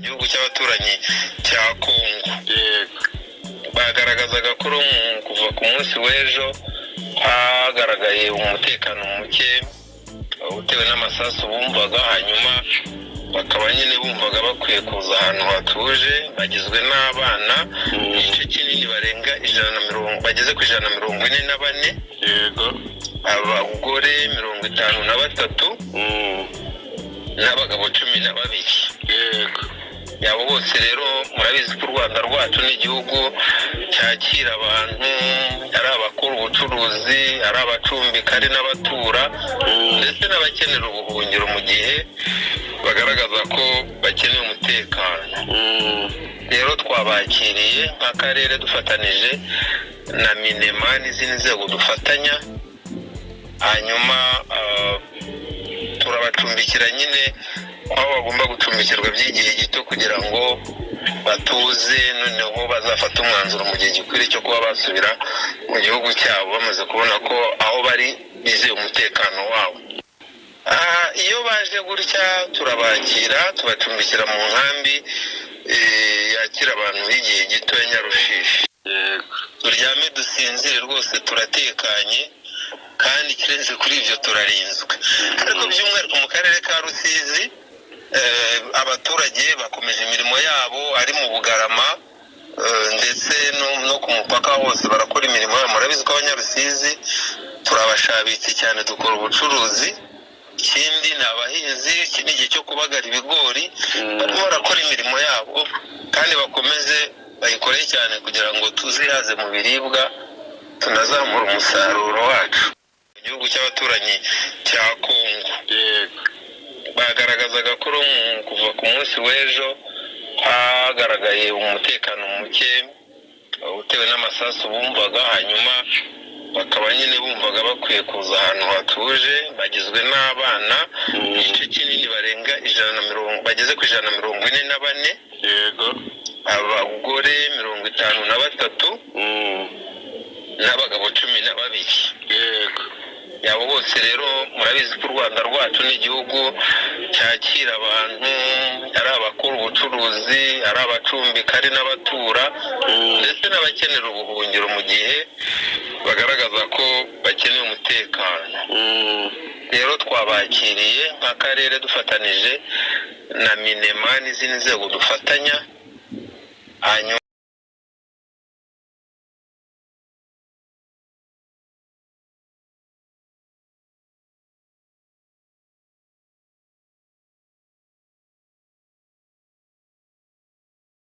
Gihugu cy'abaturanyi cya Kongo. Yego. Bagaragazaga ko kuva ku munsi w'ejo hagaragaye umutekano muke utewe n'amasasu bumvaga, hanyuma bakaba nyine bumvaga bakwiye kuza ahantu hatuje. Bagizwe n'abana, igice kinini barenga 120, bageze ku 144. Yego. Abagore 53 n'abagabo 12. Yego. Abo bose rero murabizi ko u Rwanda rwacu ni igihugu cyakira abantu, ari abakora ubucuruzi, ari abacumbika, ari n'abatura, ndetse n'abakenera ubuhungiro mu gihe bagaragaza ko bakeneye umutekano. Rero twabakiriye nk'akarere dufatanije na MINEMA n'izindi nzego dufatanya, hanyuma turabacumbikira nyine aho bagomba gucumbikirwa by'igihe gito kugira ngo batuze, noneho bazafate umwanzuro mu gihe gikwiriye cyo kuba basubira mu gihugu cyabo bamaze kubona ko aho bari bizeye umutekano wabo. Iyo baje gutya turabakira, tubacumbikira mu nkambi yakira abantu b'igihe gito ya Nyarushishi. Yego. Turyame dusinzire rwose, turatekanye, kandi ikirenze kuri ibyo turarinzwe. Ariko by'umwihariko mu karere ka Rusizi, abaturage bakomeje imirimo yabo, ari mu Bugarama ndetse no ku mupaka hose barakora imirimo yabo. Murabizi ko Abanyarusizi turabashabitsi cyane, dukora ubucuruzi, ikindi ni abahinzi. Iki ni igihe cyo kubagara ibigori. Barimo barakora imirimo yabo kandi bakomeze bayikore cyane kugira ngo tuzihaze mu biribwa, tunazamure umusaruro wacu. Mu gihugu cy'abaturanyi cya Kongo. Yego. Bagaragazaga ko kuva ku munsi w'ejo hagaragaye umutekano muke utewe n'amasasu bumvaga, hanyuma bakaba nyine bumvaga bakwiye kuza ahantu hatuje. Bagizwe n'abana, igice kinini barenga 120, bageze ku 144. Yego. Abagore 53 n'abagabo 12. Yego. Abo bose rero murabizi ko u Rwanda rwacu ni igihugu cyakira abantu, ari abakora ubucuruzi, ari abacumbika, ari n'abatura, ndetse n'abakenera ubuhungiro mu gihe bagaragaza ko bakeneye umutekano. Rero twabakiriye nk'akarere dufatanije na MINEMA n'izindi nzego dufatanya, hanyuma